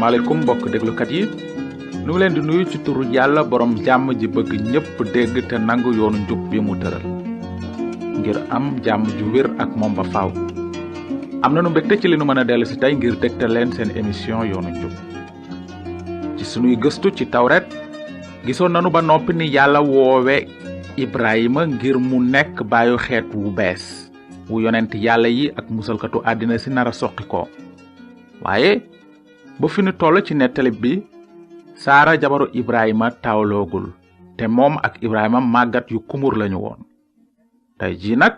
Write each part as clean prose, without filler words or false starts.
asalaamaaleykum mbokk déglukat yi nu ngi leen di nuyu ci turu yàlla borom jàmm ji bëgg ñépp dégg te nangu yoonu njub bi mu tëral ngir am jàmm ju wér ak moom ba faaw. am nanu mbégte ci li nu mën a dellu si tey ngir dégtal leen seen émission yoonu njub. ci sunuy gëstu ci tawret gisoon nanu ba noppi ni yàlla woowe Ibrahima ngir mu nekk baayu xeet wu bees wu yonent yàlla yi ak musalkatu àddina si nara soqi ko. waaye ba fi nu toll ci nettali bi Saara jabaru Ibrahima tawloogul te moom ak Ibrahima màggat yu kumur lañu woon. tey jii nag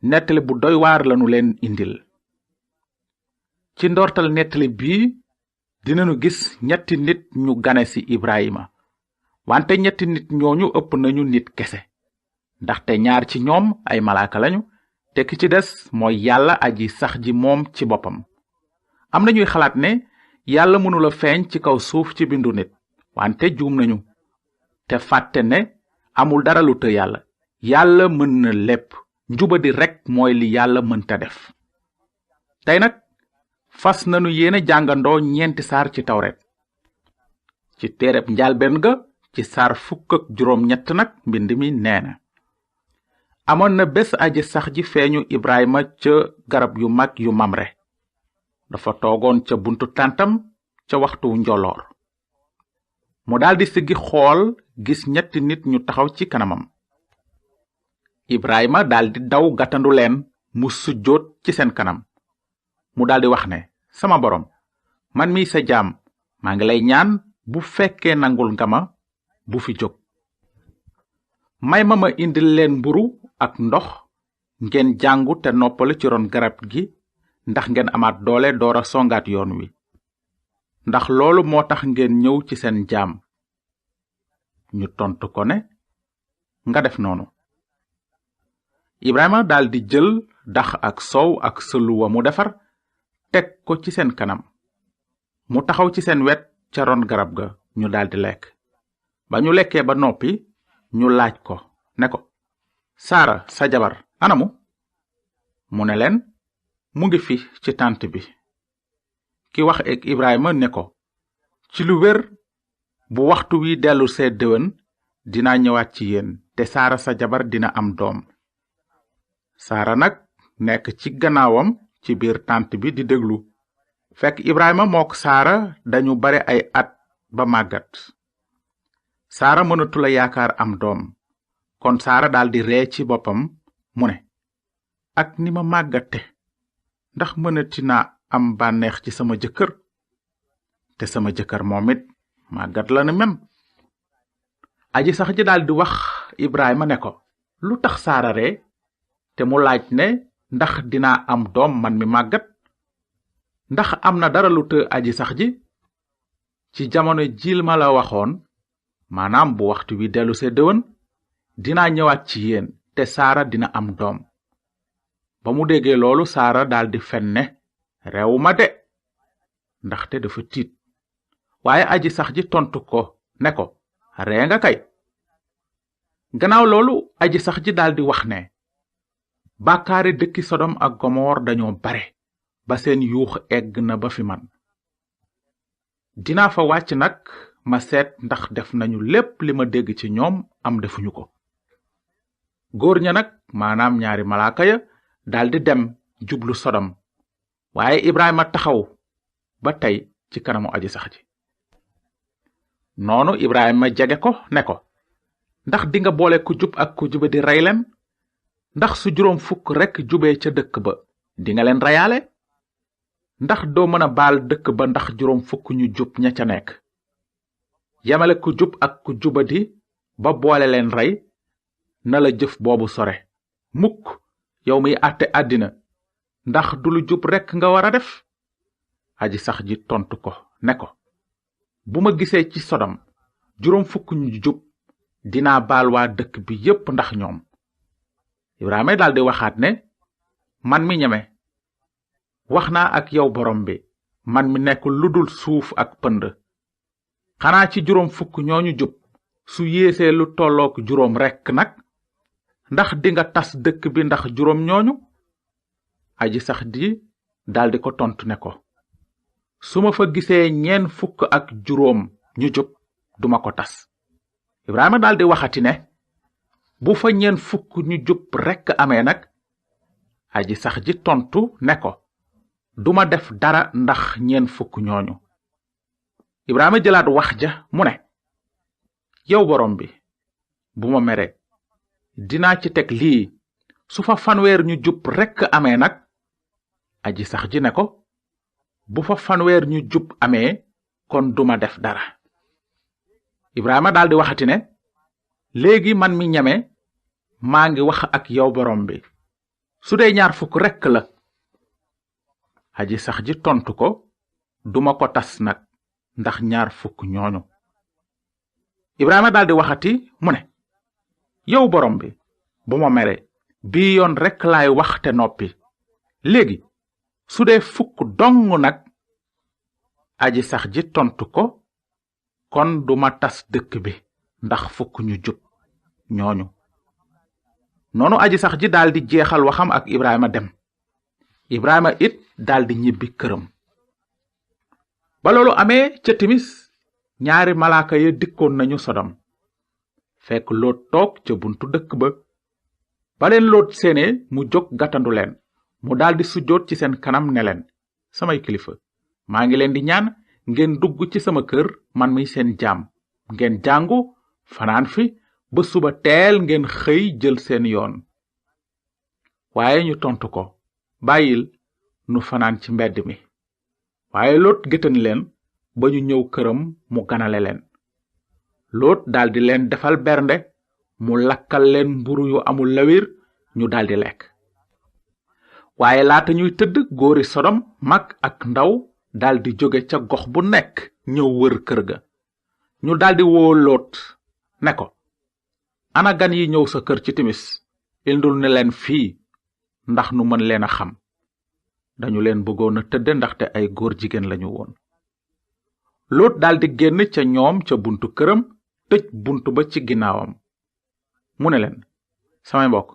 nettali bu doy waar lanu leen indil. ci ndortal nettali bii dinanu gis ñetti nit ñu gane ci Ibrahima wante ñetti nit ñooñu ëpp nañu nit kese ndaxte ñaar ci ñoom ay malaaka lañu te ki ci des mooy yàlla aji sax ji moom ci boppam. am na ñuy xalaat ne yàlla mënula feeñ ci kaw suuf ci bindu nit wante juum nañu te fàtte ne amul dara lu të yàlla. yàlla mën na lépp njubadi rekk mooy li yàlla mënta def. tey nag fas nanu yéene jàngandoo ñeenti saar ci tawret. ci téereb njaalbeen ga ci saar 17 nag mbind mi nee na amoon na bés aji sax ji feeñu Ibrahima ca garab yu mag yu Mamre. dafa toogoon ca buntu tàntam ca waxtu njoloor. mu daldi siggi xool gis ñetti nit ñu taxaw ci kanamam. Ibrahima daldi daw gàttandu leen mu sujjóot ci seen kanam. mu daldi wax ne sama boroom man mi sa jaam maa ngi lay ñaan bu fekkee nangul nga ma bu fi jóg. may ma indil leen mburu ak ndox ngeen jàngu te noppalu ci ron garab gi ndax ngeen amaat doole doora songaat yoon wi. ndax loolu moo tax ngeen ñëw ci seen jaam. ñu tontu ko ne nga def noonu. Ibrahima daldi jël dax ak soow ak sëlu wa mu defar teg ko ci seen kanam. mu taxaw ci seen wet ca ron garab ga ñu daldi lekk. ba ñu lekkee ba noppi ñu laaj ko ne ko Saara sa jabar anamu? mu ne leen mu ngi fi ci tànt bi. ki wax ak Ibrahima ne ko ci lu wér bu waxtu wi dellu see déwén dina ñëwaat ci yéen te Saara sa jabar dina am doom. Saara nag nekk ci gannaawam ci biir tànt bi di déglu fekk Ibrahima mook Saara dañu bare ay at ba màggat. Saara mënatula yaakaar am doom kon Saara daldi ree ci boppam mu ne ak ni ma màggate ndax mënati naa am bànneex ci sama jëkkër te sama jëkkër moom it màggat la ne mem. aji sax ji daldi wax Ibrahima ne ko lu tax Saara ree te mu laaj ne ndax dinaa am doom man mi màggat. ndax am na dara lu të aji sax ji ci jamono jil ma la waxoon maanaam bu waxtu wi dellu see déwén dinaa ñëwaat ci yéen te Saara dina am doom. ba mu déggee loolu Saara daldi fen ne reewuma de ndaxte dafa tiit. waaye aji sax ji tontu ko ne ko ree nga kay. gannaaw loolu aji sax ji daldi wax ne bàkkaari dëkki Sodom ak Gomor dañoo bare ba seen yuux egg na ba fi man. dinaa fa wàcc nag ma seet ndax def nañu lépp li ma dégg ci ñoom am defuñu ko. góor ña nag maanaam ñaari malaaka ya daldi dem jublu Sodom waaye Ibrahima taxaw ba tey ci kanamu aji sax ji. noonu Ibrahima jege ko ne ko ndax dinga boole ku jub ak ku jube di rey leen? ndax su 50 rekk jubee ca dëkk ba dinga leen reyaale? ndax doo mën a baal dëkk ba ndax 50 ñu jub ña ca nekk? yamale ku jub ak ku jubadi ba boole leen rey na la jëf boobu sore mukk yow miy àtte àddina ndax du lu jub rekk nga war a def? aji sax ji tontu ko ne ko bu ma gisee ci Sodom 50 ñu jub dinaa baal waa dëkk bi yépp ndax ñoom. Ibrahima daldi waxaat ne man mi ñeme wax naa ak yow borom bi man mi nekk lu dul suuf ak pënd. xanaa ci 50 ñooñu jub su yéesee lu tollook 5 rekk nag ndax dinga tas dëkk bi ndax 5 ñooñu? aji sax di daldi ko tontu ne ko su ma fa gisee 40 ñu jub duma ko tas. Ibrahima daldi waxati ne bu fa 40 ñu jub rekk amee nag, aji sax ji tontu ne ko duma def dara ndax 40 ñooñu. Ibrahima jëlaat wax ja mu ne, yow borom bi bu ma mere, dinaa ci teg lii, su fa 40 ñu jub rekk amee nag. aji sax ji ne ko bu fa 40 ñu jub amee kon duma def dara. Ibrahima daldi waxati ne léegi man mi ñeme maa ngi wax ak yow borom bi, su dee 20 rekk la. aji sax ji tontu ko duma ko tas nag ndax 20 ñooñu. Ibrahima daldi waxati mu ne, yow borom bi bu ma mere, bii yoon rekk laay wax te noppi. léegi su dee 10 dong nag. aji sax ji tontu ko kon duma tas dëkk bi ndax 10 ñu jub ñooñu. noonu aji sax ji daldi jeexal waxam ak Ibrahima dem. Ibrahima it daldi ñibbi këram. ba loolu amee ca timis, 2 malaaka ya dikkoon nañu Sodom, fekk Lóot toog ca buntu dëkk ba. ba leen Lóot seene mu jóg gàttandu leen, mu daldi sujjóot ci seen kanam ne leen, samay kilifa, maa ngi leen di ñaan ngeen dugg ci sama kër man mi seen jaam, ngeen jàngu fanaan fi ba suba teel ngeen xëy jël seen yoon. waaye ñu tontu ko, bàyyil nu fanaan ci mbedd mi. waaye Lóot gëtën leen ba ñu ñëw këram mu ganale leen. Lóot daldi leen defal bernde, mu lakkal leen mburu yu amul lawir, ñu daldi lekk. waaye laata ñuy tëdd, góori Sodom mag ak ndaw daldi jóge ca gox bu nekk ñëw wër kër ga. ñu daldi woo Lóot ne ko, ana gan yi ñëw sa kër ci timis, indul ne leen fii ndax nu mën leen a xam. dañu leen bëggoon a tëdde ndaxte ay góor jigéen lañu woon. Lóot daldi génn ca ñoom ca buntu këram, tëj buntu ba ci ginnaawam. mu ne leen, samay mbokk,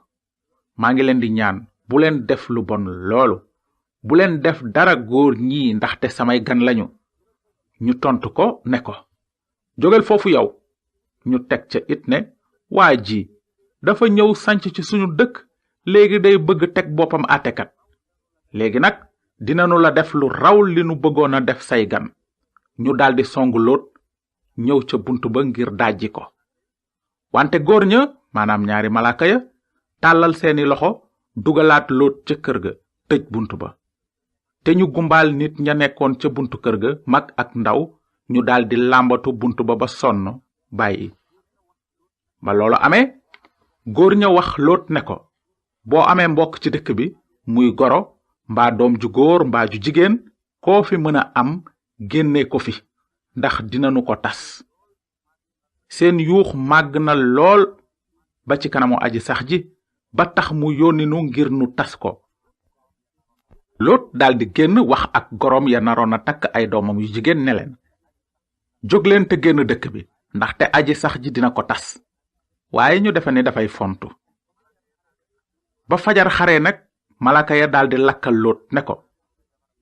maa ngi leen di ñaan bu leen def lu bon loolu, bu leen def dara góor ñii ndaxte samay gan lañu. ñu tontu ko ne ko, jógal foofu yow. ñu teg ca it ne, waa ji dafa ñëw sanc ci suñu dëkk, léegi day bëgg teg boppam àttekat. léegi nag dinanu la def lu raw li nu bëggoon a def say gan. ñu daldi songu Lóot, ñëw ca buntu ba ngir dajji ko. wante góor ña, maanaam 2 malaaka ya, tàllal seeni loxo, dugalaat Lóot ca kër ga, tëj buntu ba. te ñu gumbaal nit ña nekkoon ca buntu kër ga, mag ak ndaw, ñu daldi làmbatu buntu ba sonn bàyyi. ba loolu amee, góor ña wax Lóot ne ko, boo amee mbokk ci dëkk bi, muy goro mbaa doom ju góor mbaa ju jigéen, koo fi mën a am génne ko fi, ndax dinanu ko tas. seen yuux màgg na lool ba ci kanamu aji sax ji, ba tax mu yónni nu ngir nu tas ko. Lóot daldi génn wax ak gorom ya naroon a takk ay doomam yu jigéen ne leen, jóg leen te génn dëkk bi, ndaxte aji sax ji dina ko tas. waaye ñu defe ne dafay fontu. ba fajar xare nag, malaaka ya daldi lakkal Lóot ne ko,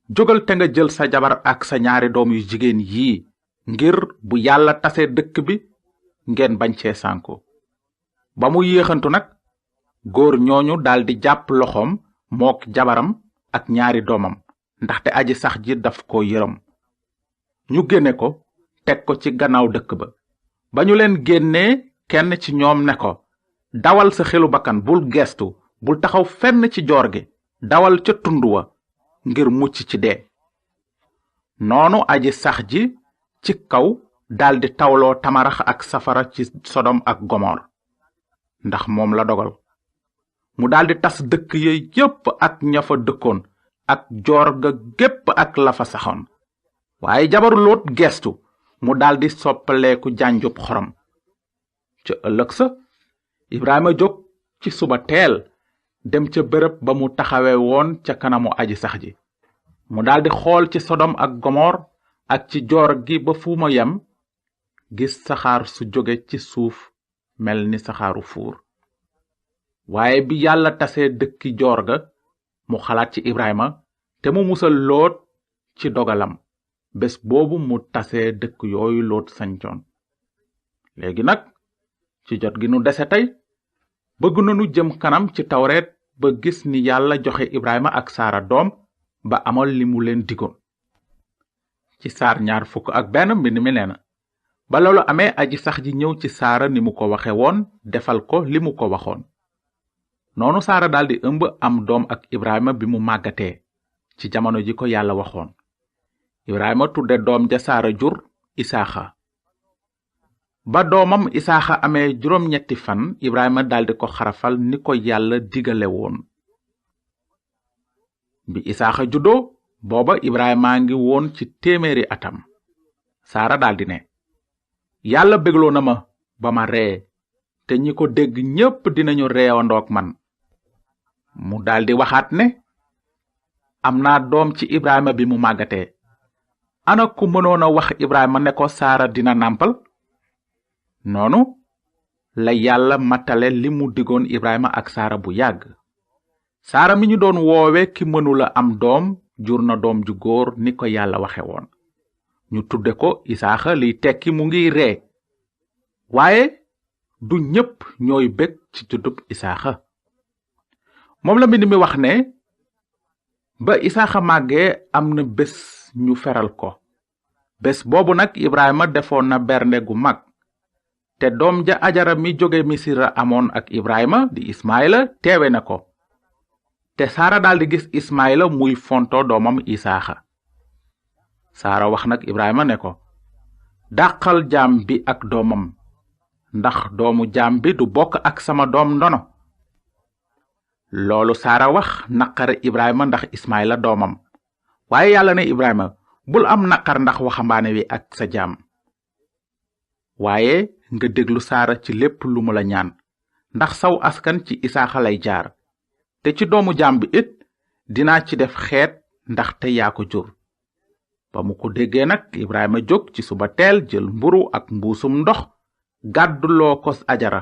jógal te nga jël sa jabar ak sa 2 doom yu jigéen yii, ngir bu yàlla tasee dëkk bi ngeen bañ cee sànku. ba mu yéexantu nag, góor ñooñu daldi jàpp loxoom mook jabaram ak 2 doomam, ndaxte aji sax ji daf ko yërëm. ñu génne ko, teg ko ci gannaaw dëkk ba. ba ñu leen génnee, kenn ci ñoom ne ko, dawal sa xelu bakkan, bul geestu, bul taxaw fenn ci joor gi, dawal ca tund wa ngir mucc ci dee. noonu aji sax ji ci kaw daldi tawloo tamarax ak safara ci Sodom ak Gomor, ndax moom la dogal. mu daldi tas dëkk ya yépp ak ña fa dëkkoon, ak joor ga gépp ak la fa saxoon. waaye jabaru Lóot geestu, mu daldi soppaleeku janjub xorom. ca ëllëg sa, Ibrahima jóg ci suba teel, dem ca bërëb ba mu taxawe woon ca kanamu aji sax ji. mu daldi xool ci Sodom ak Gomor ak ci joor gi ba fu ma yem, gis saxaar su jóge ci suuf mel ni saxaaru fuur. waaye bi yàlla tasee dëkki joor ga, mu xalaat ci Ibrahima te mu musal Lóot ci dogalam, bés boobu mu tasee dëkk yooyu Lóot sañcoon. léegi nag ci jot gi nu dese tey bëgg nanu jëm kanam ci tawreet ba gis ni yàlla joxe Ibrahima ak Saara doom ba amal li mu leen digoon. ci saar 21 mbind mi nee na ba loolu amee aji sax ji ñëw ci Saara ni mu ko waxe woon defal ko li mu ko waxoon. noonu Saara daldi ëmb am doom ak Ibrahima bi mu màggatee ci jamono ji ko yàlla waxoon. Ibrahima tudde doom ja Saara jur Isaaxa. ba doomam Isaaxa amee 7 fan Ibrahima daldi ko xarafal ni ko yàlla digale woon. bi Isaaxa juddoo booba Ibrahima ngi woon ci 100 atam. Saara daldi ne yàlla bégloo na ma ba ma ree te ñi ko dégg ñépp dinañu reewandook man. mu daldi waxaat ne am naa doom ci Ibrahima bi mu màggatee. ana ku mënoon a wax Ibrahima ne ko Saara dina nàmpal. noonu la yàlla matale li mu digoon Ibrahima ak Saara bu yàgg. Saara mi ñu doon woowe ki mënula am doom jur na doom ju góor ni ko yàlla waxe woon. ñu tudde ko Isaaxa liy tekki mu ngi ree. waaye du ñépp ñooy bég ci juddub Isaaxa. moom la mbind mi wax ne ba Isaaxa màggee am na bés ñu feral ko. bés boobu nag Ibrahima defoon na bernde gu mag. te doom ja Ajara mi jóge Misira amoon ak Ibrahima di Ismaila teewe na ko. te Saara daldi gis Ismaila muy fonto doomam Isaaxa. Saara wax nag Ibrahima ne ko dàqal jaam bi ak doomam ndax doomu jaam bi du bokk ak sama doom ndono. loolu Saara wax naqare Ibrahima ndax Ismaila doomam. waaye yàlla ne Ibrahima bul am naqar ndax waxambaane wi ak sa jaam. waaye nga déglu Saara ci lépp lu mu la ñaan ndax saw askan ci Isaaxa lay jaar. te ci doomu jaam bi it dinaa ci def xeet ndaxte yaa ko jur. ba mu ko déggee nag Ibrahima jóg ci suba teel jël mburu ak mbuusum ndox gàdduloo ko Ajara.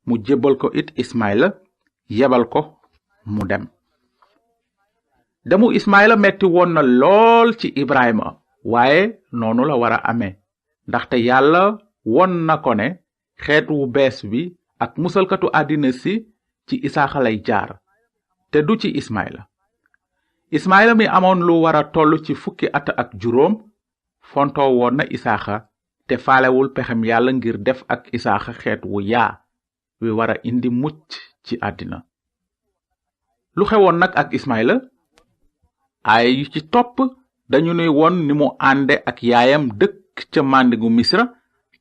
mu jébbal ko it Ismaila yebal ko mu dem. demu Ismaila metti woon na lool ci Ibrahima waaye noonu la war a amee ndaxte yàlla won na ko ne xeet wu bees bi ak musalkatu àddina si ci Isaaxa lay jaar te du ci Ismaila. Ismaila mi amoon lu wara toll ci 10 at ak juróom fontoo woon na Isaaxa te faalewul pexem yàlla ngir def ak Isaaxa xeet wu yaa wi wara indi mucc ci àddina. lu xewoon nag ak Ismaila? ay yu ci topp dañu nuy won ni mu ànde ak yaayam dëkk ca màndigu Misra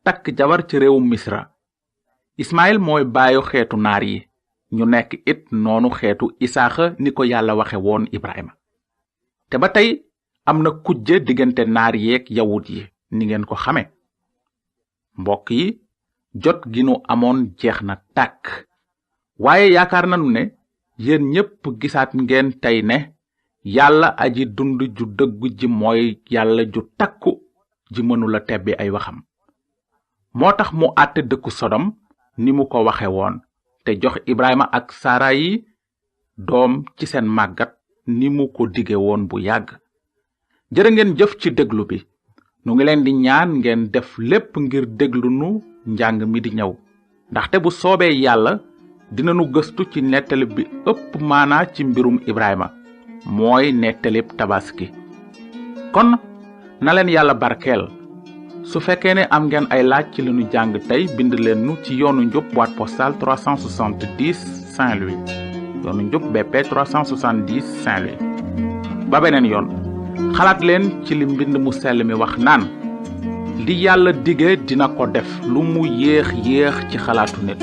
takk jabar ci réewum Misra. Ismail mooy baayu xeetu naar yi ñu nekk it noonu xeetu Isaaxa ni ko yàlla waxe woon Ibrahima. te ba tey am na kujje diggante naar yeek yawut yi ni ngeen ko xame. mbokk yi jot gi nu amoon jeex na tàkk waaye yaakaar nanu ne yéen ñépp gisaat ngeen tey ne yàlla aji dund ju dëggu ji mooy yàlla ju takku ji mënula tebbi ay waxam. moo tax mu àtte dëkku Sodom ni mu ko waxe woon te jox Ibrahima ak Saara yi doom ci seen màggat ni mu ko dige woon bu yàgg. jërë ngeen jëf ci déglu bi nu ngi leen di ñaan ngeen def lépp ngir déglu nu njàng mi di ñëw ndaxte bu soobee yàlla dinanu gëstu ci nettali bi ëpp maanaa ci mbirum Ibrahima mooy nettalib tabaski. kon na leen yàlla barkeel. su fekkee ne am ngeen ay laaj ci li nu jàng tey bind leen nu ci yoonu njub boîte postale 370 Saint-Louis yoonu njub BP 370 Saint-Louis. ba beneen yoon xalaat leen ci li mbind mu sell mi wax naan li yàlla dige dina ko def lu mu yéex ci xalaatu nit.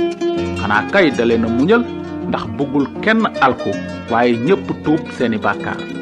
xanaa kay da leen a muñal ndax bëggul kenn alku waaye ñépp tuub seeni bàkkaar.